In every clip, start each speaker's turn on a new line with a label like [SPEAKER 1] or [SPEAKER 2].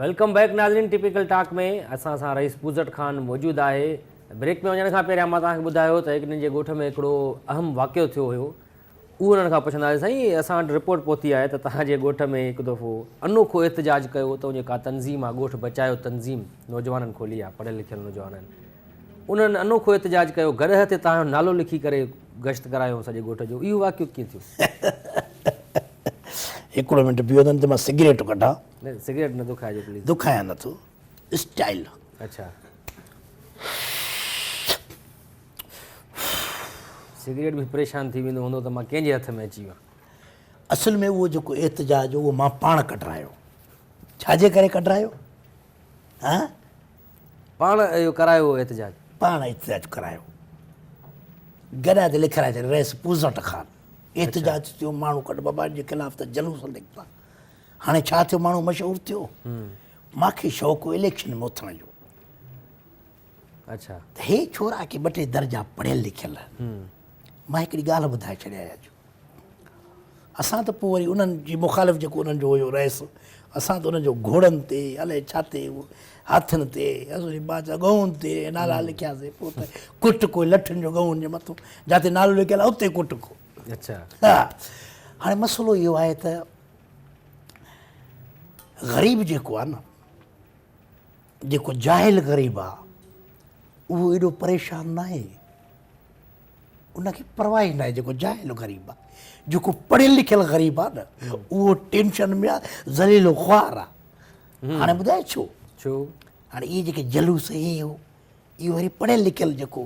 [SPEAKER 1] Welcome back ناظرين typical talk ۾ اسان سان رئيس پوزٽ خان موجود آهي. بريڪ ۾ وڃڻ کان پهريان مان توهان کي ٻڌايو ته هڪ ڏينهن جي ڳوٺ ۾ هڪڙو اهم واقعو ٿيو هيو اهو انهن کان پڇنداسين سائين اسان وٽ رپورٽ پهتي آهي ته توهان جي ڳوٺ ۾ هڪ دفعو انوکو احتجاج ڪيو ته ان جي ڪا تنظيم آهي ڳوٺ بچايو تنظيم نوجوانن کولي آهي پڙهيل لکيل نوجوانن انهن انوکو احتجاج ڪيو گڏهه تي توهان جو نالو لکي ڪري گشت ڪرايو سڄي ڳوٺ جو اهو واقعو ڪيئن ٿيو؟
[SPEAKER 2] هڪڙو منٽ بيهو ته مان سگريٽ ڪڍان.
[SPEAKER 1] نه سگريٽ نه دکائجو پليز.
[SPEAKER 2] دکايان نه ٿو اسٽائل.
[SPEAKER 1] اڇا سگريٽ به پريشان ٿي ويندو هوندو ته مان ڪنهن جي هٿ ۾ اچي ويو آهيان.
[SPEAKER 2] اصل ۾ اهو جيڪو احتجاج هو اهو مان پاڻ ڪڍرايو. ڇا جي ڪري ڪڍرايو؟ ها؟
[SPEAKER 1] پاڻ اهو ڪرايو هو احتجاج؟
[SPEAKER 2] پاڻ احتجاج ڪرايو. گڏهه تي لکرائي ڇڏيو رئيس پوزٽ خان. احتجاج ٿيو ماڻهو ڪڍ بابا جي خلاف ته جلوس نڪتا. هاڻي ڇا ٿيو ماڻهو مشهور ٿيو. مان کي شوق هو اليڪشن ۾ اٿڻ جو.
[SPEAKER 1] اڇا.
[SPEAKER 2] ته هي ڇورا ڪي ٻه ٽي درجا پڙهيل لکيل. مان هڪڙي ڳالهه ٻڌائي ڇڏيان اڄ. اسان ته پوء وري انهن جي مخالف جيڪو انهن جو هيو رئيس اسان ته انهن جو گهوڙن تي الائي ڇا تي هاٿين تي اسان بادشاهه ڳئون تي نالا لکياسين پوء ته ڪٽ ڪو لٺن جو ڳئون جي مٿو جاتي نالو لکيل آهي اتي ڪٽ ڪو.
[SPEAKER 1] اڇا.
[SPEAKER 2] ها هاڻي مسئلو اهو آهي ته غريب جيڪو آهي نه جيڪو جاهل غريب آهي اهو ايڏو پريشان ناهي. ان کي پرواهه ئي ناهي جيڪو جاهل غريب آهي جيڪو پڙهيل لکيل غريب آهي نه اهو ٽينشن ۾ آهي ذليل و خوار آهي هاڻي ٻڌاء ڇو
[SPEAKER 1] ڇو
[SPEAKER 2] هاڻي اهي جيڪي جلوس هي هو اهو وري پڙهيل لکيل جيڪو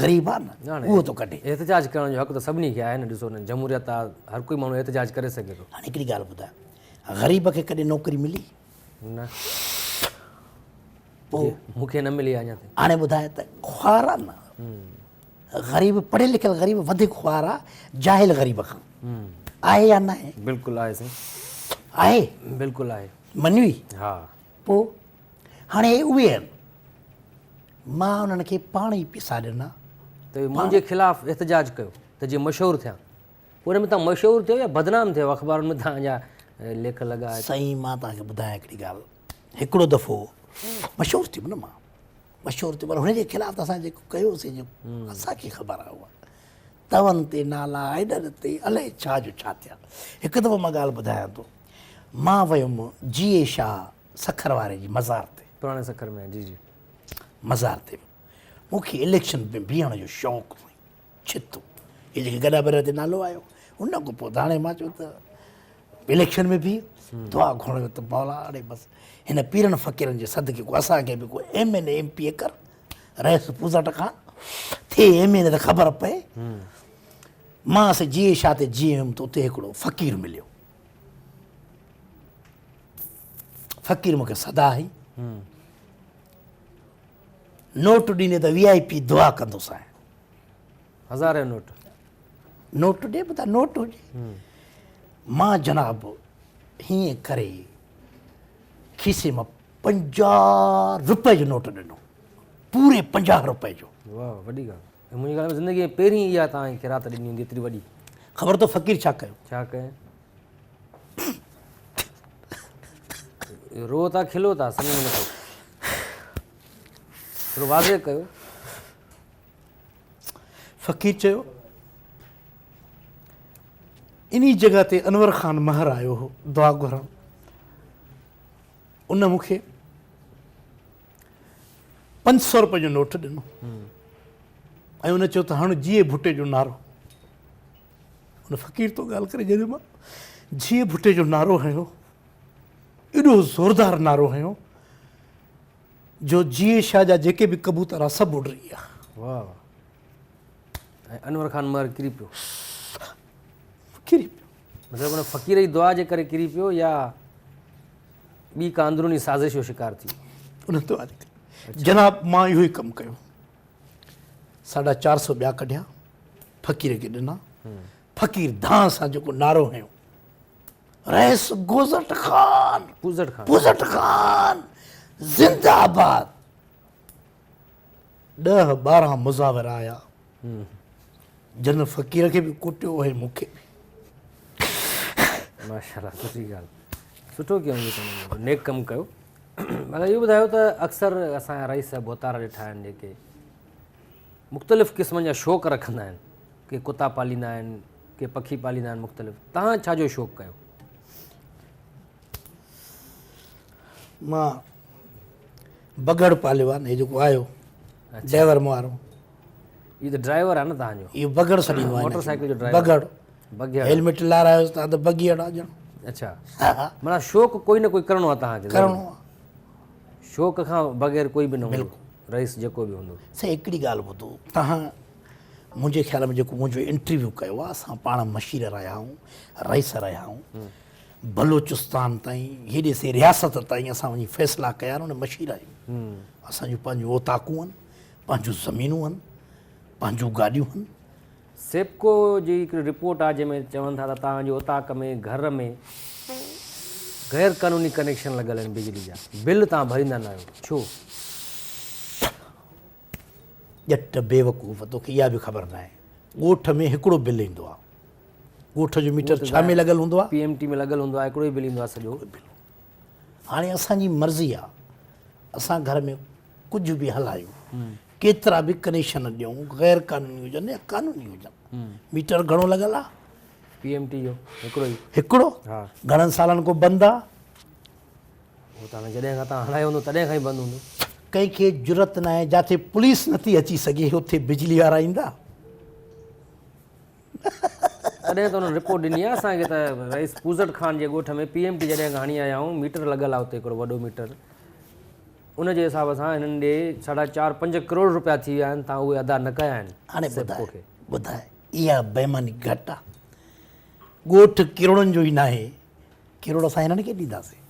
[SPEAKER 2] غريب آهي نه اهو ٿو ڪڍي.
[SPEAKER 1] احتجاج ڪرڻ جو حق ته سڀني کي آهي نه ڏسو نه جمهوريت آهي هر ڪوئي ماڻهو احتجاج ڪري سگهي ٿو.
[SPEAKER 2] هاڻي هڪڙي ڳالهه ٻڌاء غريب کي ڪڏهن نوڪري ملي؟
[SPEAKER 1] نه. پوء مون کي نه ملي آهي اڃا تائين.
[SPEAKER 2] هاڻي ٻڌاء ته خوار آهي نه غريب پڙهيل لکيل غريب وڌيڪ خوار آ جاهل غريب کان آهي يا ناهي؟
[SPEAKER 1] بلڪل آهي سائين.
[SPEAKER 2] آهي؟
[SPEAKER 1] بلڪل آهي.
[SPEAKER 2] مڃوئي؟
[SPEAKER 1] ها.
[SPEAKER 2] پوء هاڻي اهي آهن مان انهن کي پاڻ ئي پيسا ڏنا.
[SPEAKER 1] ته منهنجي خلاف احتجاج ڪيو ته جيئن مشهور ٿيان. پوء ان ۾ توهان مشهور ٿيو يا بدنام ٿيو اخبارن ۾ توهان جا ليک لڳا.
[SPEAKER 2] سائين مان توهان کي ٻڌايان هڪڙي ڳالهه هڪڙو دفعو مشهور ٿيم نه مان. مشهور ٿيو پر هن جي خلاف ته اسان جيڪو ڪيوسين جيڪو اسان کي خبر آهي اها تون تي نالا ايڏن تي الائي ڇا جو ڇا ٿيا هڪ دفعو مان ڳالهه ٻڌايان ٿو مان ويم جي اي شاهه سکر واري جي مزار تي
[SPEAKER 1] پراڻي سکر ۾ جي جي
[SPEAKER 2] مزار تي مون کي اليڪشن ۾ بيهڻ جو شوق هو ڇتو هي جيڪي گڏا برا تي نالو آيو ان کان پوء هاڻي مان چيو ته اليڪشن ۾ بيهه دعا گهرڻ ويو ته مولا اڙي بس هن پيرن فقيرن جي صدقي ڪو اسان کي به ڪو M N A M P A ڪر رئيس پوزٽ کان ٿئي ايم اين اي ته خبر پئي مان سي جي اي شاهه تي جي ويم ته اتي هڪڙو فقير مليو فقير مونکي صدا هئي نوٽ ڏيندي ته وي آء پي دعا ڪندوسانء.
[SPEAKER 1] هزارين نوٽ.
[SPEAKER 2] نوٽ ڏي ٻڌا نوٽ هجي. مان جناب هيئن ڪري کيسي مان 50 روپئي جو نوٽ ڏنو. پوري 50 روپئي جو.
[SPEAKER 1] واهه وڏي ڳالهه. منهنجي خيال ۾ زندگي ۾ پهرين اها توهان کي خيرات ڏني هوندي ايتري وڏي.
[SPEAKER 2] خبر اٿو فقير ڇا ڪيو؟
[SPEAKER 1] ڇا ڪيو؟ روئو ٿا کلو ٿا سمجهه ۾ نٿو ٿورو واضح ڪيو.
[SPEAKER 2] فقير چيو انهي جڳهه تي انور خان مهر آيو هو دعا گهرڻ ان مون کي 500 روپئي جو نوٽ ڏنو ۽ ان چيو ته هڻ جيئي ڀٽي جو نعرو ان فقير تو ڳالهه ڪري جڏهن مان جيئي ڀٽي جو نعرو هنيو ايڏو زوردار نعرو هنيو جو جيئي شاهه جا جيڪي به ڪبوتر ها سڀ اڏري ويا.
[SPEAKER 1] واهه واهه ۽ انور خان مهر ڪري پيو.
[SPEAKER 2] ڪري پيو.
[SPEAKER 1] مطلب ان فقير جي دعا جي ڪري ڪري پيو يا ٻي ڪا اندروني سازش جو شڪار ٿي؟
[SPEAKER 2] ان دعا جي ڪري. جناب مان اهو ئي ڪم ڪيو. ساڍا چار سو ٻيا ڪڍيا فقير کي ڏنا. فقير ڌانء سان جيڪو نعرو هنيو رئيس گوزٽ خان
[SPEAKER 1] پوزٽ خان
[SPEAKER 2] پوزٽ خان زنده آباد. ڏهه ٻارهن مزاور آيا جن فقير کي به ڪٽيو ۽ مون کي به.
[SPEAKER 1] ماشاءالله سٺي ڳالهه سٺو ڪيو اهو نيڪ ڪم ڪيو. مگر اهو ٻڌايو ته اڪثر اسان جا رئيس ڀوتار ڏٺا آهن جيڪي مختلف قسمن جا شوق رکندا آهن ڪي ڪتا پاليندا آهن ڪي پکي پاليندا آهن مختلف توهان ڇا جو شوق ڪيو؟
[SPEAKER 2] مان بگهڙ پاليو آهي هي جيڪو آيو ڊرائيور مون وارو
[SPEAKER 1] هي ته ڊرائيور آهي نه توهان جو
[SPEAKER 2] اهو بگهڙ سڏيندو آهي
[SPEAKER 1] موٽر سائيڪل جو ڊرائيور
[SPEAKER 2] بگهڙ بگهڙ هيلمٽ لارايوس ته ته بگهڙ آ ڄڻ
[SPEAKER 1] اڇا معنيٰ شوق ڪوئي نه ڪوئي ڪرڻو آهي توهان کي
[SPEAKER 2] ڪرڻو آهي
[SPEAKER 1] شوق کان بغير ڪوئي به نه هوندو رئيس جيڪو به هوندو.
[SPEAKER 2] سائين هڪڙي ڳالهه ٻڌو توهان منهنجي خيال ۾ جيڪو منهنجو انٽرويو ڪيو آهي اسان پاڻ مشير رهيا آهيون رئيس رهيا آهيون بلوچستان تائين هيڏي سي رياست تائين اسان وڃي فيصلا ڪيا آهن ان مشير آهيون اسان جون پنهنجون اوطاقون آهن پنهنجون زمينون آهن پنهنجون گاڏيون آهن.
[SPEAKER 1] سيپڪو جي هڪڙي رپورٽ آهي جنهن ۾ چون ٿا ته توهان جي اوطاق ۾ گهر ۾ غير قانوني ڪنيڪشن لڳل آهن بجلي جا بل توهان ڀريندا نه آهيو ڇو؟
[SPEAKER 2] ڄٽ بيوقوف توکي اها به خبر ناهي ڳوٺ ۾ هڪڙو بل ايندو آهي ڳوٺ جو ميٽر ڇا ۾ لڳل هوندو آهي؟
[SPEAKER 1] پي ايم ٽي ۾ لڳل هوندو آهي هڪڙو ئي بل ايندو آهي سڄو.
[SPEAKER 2] هاڻي اسان جي مرضي آهي اسان گهر ۾ ڪجهه به هلايون ڪيترا به ڪنيڪشن ڏيون غير قانوني هجن يا قانوني هجن ميٽر گهڻو لڳل آ؟
[SPEAKER 1] پي ايم ٽي جو هڪڙو ئي.
[SPEAKER 2] هڪڙو؟
[SPEAKER 1] ها.
[SPEAKER 2] گهڻن سالن کان بند آ؟
[SPEAKER 1] اهو ته هاڻي جڏهن کان توهان هلايو هوندو تڏهن کان ئي بند هوندو.
[SPEAKER 2] ڪنهن کي جرئت ناهي جاٿي پوليس نٿي اچي سگهي اتي بجلي وارا ايندا.
[SPEAKER 1] تڏهن ته انهن رپورٽ ڏني آهي اسان کي ته رئيس پوزٽ خان جي ڳوٺ ۾ پي ايم ٽي جڏهن کان هڻي آيا آهيون ميٽر لڳل آهي اتي هڪڙو وڏو ميٽر ان جي حساب سان هنن ڏي ساڍا چار پنج ڪروڙ روپيا ٿي ويا آهن تان اهي ادا نه ڪيا آهن.
[SPEAKER 2] هاڻي ٻڌاء ٻڌاء اها بيماني گهٽ آ ڳوٺ ڪروڙن جو ئي ناهي ڪروڙ اسان هنن کي ڏينداسين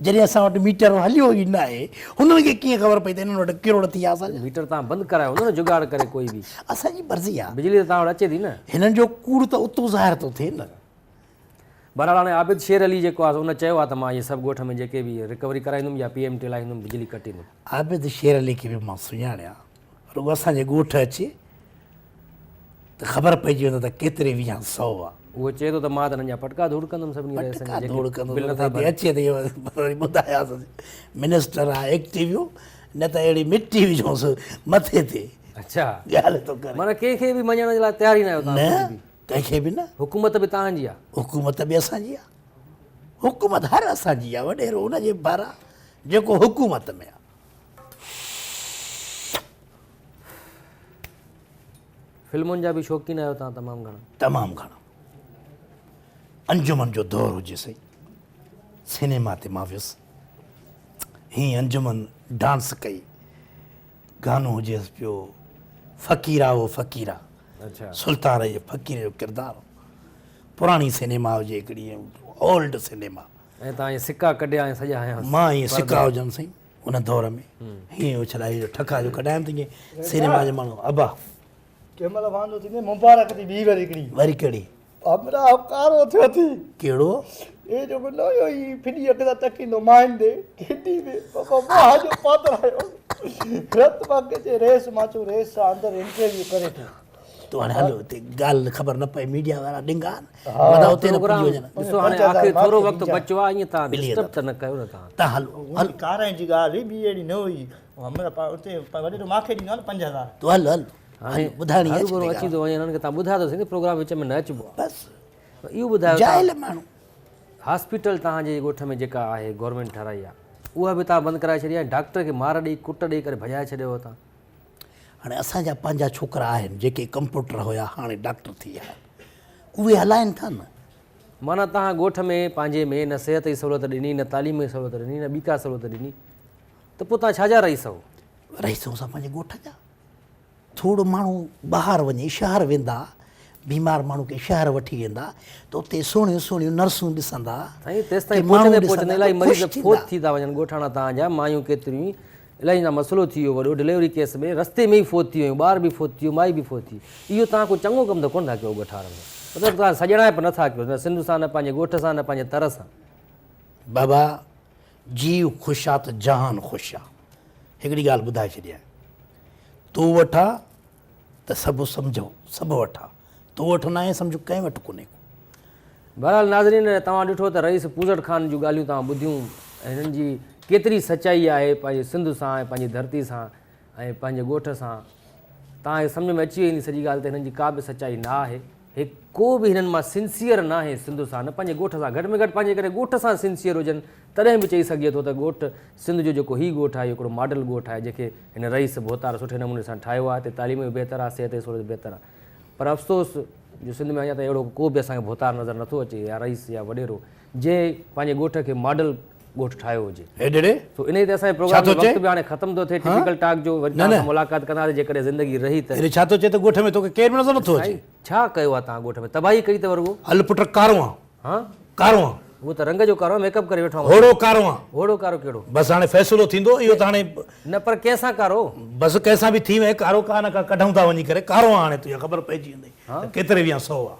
[SPEAKER 2] جڏهن اسان وٽ ميٽر هليو ئي ناهي هنن کي ڪيئن خبر پئي ته هنن وٽ ڪروڙ ٿي ويا اسان جا.
[SPEAKER 1] ميٽر تان بند ڪرايو هوندو نه جگاڙ ڪري ڪوئي به.
[SPEAKER 2] اسان جي مرضي آ.
[SPEAKER 1] بجلي ته توهان وٽ اچي ٿي نه.
[SPEAKER 2] هنن جو ڪوڙ ته اتو ظاهر ٿو ٿئي نه.
[SPEAKER 1] بهرحال هاڻي عابد شير علي جيڪو آهي سو ان چيو آهي ته مان اهي سڀ ڳوٺ ۾ جيڪي به رڪوري ڪرائيندم يا پي ايم ٽي لاهيندم بجلي ڪٽيندم.
[SPEAKER 2] عابد شير علي کي به مان سڃاڻيان رڳو اسان جي ڳوٺ اچي ته خبر پئجي ويندو ته ڪيتري ويهان سئو آ.
[SPEAKER 1] اهو چئي ٿو ته مان ته هنن جا پٽڪا ڌوڙ ڪندم سڀني رئيسن
[SPEAKER 2] جا جيڪي بل نٿا ڀرين. اچي ته وري ٻڌايانس منسٽر آ ايڪٽيو نه ته اهڙي مٽي وجهونس مٿي تي.
[SPEAKER 1] اڇا
[SPEAKER 2] ڳالهه ٿو ڪري.
[SPEAKER 1] معنيٰ ڪنهن کي به مڃڻ جي لاء تيار ئي نه آهيو توهان
[SPEAKER 2] نه ڪنهن کي به نه.
[SPEAKER 1] حڪومت به توهان جي آ.
[SPEAKER 2] حڪومت به اسان جي آ. حڪومت هر اسان جي آ وڏيرو ان جي ڀر آ جيڪو حڪومت ۾ آ.
[SPEAKER 1] فلمن جا به شوقين آهيو توهان تمام گهڻا.
[SPEAKER 2] تمام گهڻا. انجمن جو دور هجي سائين سئنيما تي مان ويس هي انجمن ڊانس ڪئي گانو هجيس پيو فقيرا او فقيرا
[SPEAKER 1] اڇا
[SPEAKER 2] سلطان جي فقير جو ڪردار پراڻي سئنيما هجي هڪڙي اولڊ سئنيما
[SPEAKER 1] ۽ توهان ائين سڪا ڪڍيا ۽ سڄا هنيا
[SPEAKER 2] مان ائين سڪا هجن سائين ان دور ۾ هيئن اڇلائي جو ٺڪا جو ڪڍايم ته ائين سئنيما جي ماڻهو ابا.
[SPEAKER 3] ڪنهن مهل واندو ٿيندين مبارڪ ٿي ٻي وري هڪڙي.
[SPEAKER 2] وري ڪهڙي؟
[SPEAKER 3] همراهه ڪارو ٿيو ٿي.
[SPEAKER 2] ڪهڙو؟
[SPEAKER 3] اي جيڪو نه هيو هي ڦڏي اک سان تڪيندو ماين ڏي ڪيڏي به بابا واهه جو پاتر آيو رت مان ڪچي ريس مان چيو ريس سان اندر انٽرويو ڪري ٿو.
[SPEAKER 2] تو هاڻي هلو اتي ڳالهه خبر نه پئي ميڊيا وارا ڏنگا آهن متان اتي نه پڄي وڃن.
[SPEAKER 1] ڏسو هاڻي آخر ٿورو وقت بچيو آهي ائين توهان ڊسٽرب ته نه ڪيو نه توهان.
[SPEAKER 2] تان هلو هل.
[SPEAKER 3] ڪارائين جي ڳالهه هئي ٻي اهڙي نه هئي همراهه پاڻ اتي وڏيرو مان کي ڏيندو آهي نه 5000.
[SPEAKER 2] تون هل هل
[SPEAKER 1] هاڻي
[SPEAKER 2] ٻڌائڻي آهي
[SPEAKER 1] هروڀرو اچي ٿو وڃي هنن کي توهان ٻڌايو ته سهي ته پروگرام وچ ۾ نه اچبو آهي.
[SPEAKER 2] بس
[SPEAKER 1] اهو ٻڌايو
[SPEAKER 2] جاهل ماڻهو.
[SPEAKER 1] هاسپيٽل توهان جي ڳوٺ ۾ جيڪا آهي گورنمينٽ ٺهرائي آهي اها به توهان بند ڪرائي ڇڏي آهي ڊاڪٽر کي مار ڏئي ڪٽ ڏئي ڪري ڀڄائي ڇڏيو هو توهان.
[SPEAKER 2] هاڻي اسان جا پنهنجا ڇوڪرا آهن جيڪي ڪمپوٽر هيا هاڻي ڊاڪٽر ٿي ويا آهن اهي هلائن ٿا نه.
[SPEAKER 1] معنيٰ توهان ڳوٺ ۾ پنهنجي ۾ نه صحت جي سهولت ڏني نه تعليم جي سهولت ڏني نه ٻي ڪا سهولت ڏني ته پوء توهان ڇا جا رئيس آهو؟
[SPEAKER 2] رئيس آهون اسان پنهنجي ڳوٺ جا. ٿورو ماڻهو ٻاهر وڃي شهر ويندا بيمار ماڻهو کي شهر وٺي ويندا ته اتي سهڻيون سهڻيون نرسون ڏسندا
[SPEAKER 1] سائين تيستائين پهچندي پهچندي الاهي مريض فوت ٿي ٿا وڃن ڳوٺاڻا توهان جا مايون ڪيتريون ئي الاهي اڃا مسئلو ٿي ويو وڏو ڊليوري ڪيس ۾ رستي ۾ ئي فوت ٿي ويون ٻار به فوت ٿي ويو مائي به فوت ٿي اهو توهان ڪو چڱو ڪم ته ڪونه ٿا ڪيو ڳوٺاڻن سان مطلب توهان سڄڻائپ نه ٿا ڪيو نه سنڌ سان نه پنهنجي ڳوٺ سان نه پنهنجي تر سان.
[SPEAKER 2] بابا جيء خوش آ ته جهان خوش آ هڪڙي ڳالهه ٻڌائي ڇڏيان تو وٽ آ ته سڀ سمجهو سڀ وٽ آ تو وٽ ناهي سمجهو ڪنهن وٽ ڪونهي ڪو.
[SPEAKER 1] بهرحال ناظرين توهان ڏٺو ته رئيس پوزٽ خان جون ڳالهيون توهان ٻڌيون ۽ هنن جي ڪيتري سچائي آهي پنهنجي سنڌ سان ۽ پنهنجي ڌرتي سان ۽ پنهنجي ڳوٺ سان. توهان کي سمجهه ۾ اچي وئي هوندي سڄي ڳالهه ته هنن جي ڪا به سچائي نه آهي. هي ڪو به هنن مان سنسيئر ناهي سنڌ سان نه پنهنجي ڳوٺ سان گهٽ ۾ گهٽ پنهنجي ڪڏهن ڳوٺ سان سنسيئر هجن تڏهن به چئي سگهجي ٿو ته ڳوٺ سنڌ جو جيڪو هي ڳوٺ آهي اهو هڪڙو ماڊل ڳوٺ آهي جنهن کي هن رئيس ڀوتار سٺي نموني سان ٺاهيو آهي هتي تعليم به بهتر آهي صحت جي سهولت به بهتر آهي پر افسوس جو سنڌ ۾ اڃا تائين اهڙو ڪو به اسان کي ڀوتار نظر نٿو اچي يا رئيس يا وڏيرو جنهن پنهنجي ڳوٺ کي ماڊل ڳوٺ ٺاهيو هجي.
[SPEAKER 2] هيڏڙي
[SPEAKER 1] سو انهي تي اسان جي
[SPEAKER 2] ڇا
[SPEAKER 1] پروگرام
[SPEAKER 2] ٿو
[SPEAKER 1] جو
[SPEAKER 2] چئي؟
[SPEAKER 1] وقت به هاڻي ختم ٿو ٿئي ٽپيڪل ٽاڪ جو وري
[SPEAKER 2] نه
[SPEAKER 1] توهان
[SPEAKER 2] نه
[SPEAKER 1] سان ملاقات ڪنداسين جيڪڏهن زندگي رهي ته.
[SPEAKER 2] هيڏي ڇا ٿو چئي ته ڳوٺ ۾ توکي ڪير به نظر نٿو اچي.
[SPEAKER 1] سائين ڇا ڪيو آ توهان ڳوٺ ۾ تباهي ڪئي اٿو رڳو.
[SPEAKER 2] هل پٽ ڪارو آن.
[SPEAKER 1] ها
[SPEAKER 2] ڪارو آن.
[SPEAKER 1] اهو ته رنگ جو ڪارو آ ميڪ اپ ڪري ويٺو آهيان.
[SPEAKER 2] هوڙو ڪارو آن.
[SPEAKER 1] هوڙو ڪارو ڪهڙو؟
[SPEAKER 2] بس هاڻي فيصلو ٿيندو اهو ته هاڻي.
[SPEAKER 1] نه پر ڪنهن سان ڪارو؟
[SPEAKER 2] بس ڪنهن سان به ٿي وئين ڪارو ڪا نه ڪا ڪڍون ٿا وڃي ڪري ڪارو آن هاڻي تنهنجي خبر پئجي ويندي ته ڪيتري ويهان سئو آ.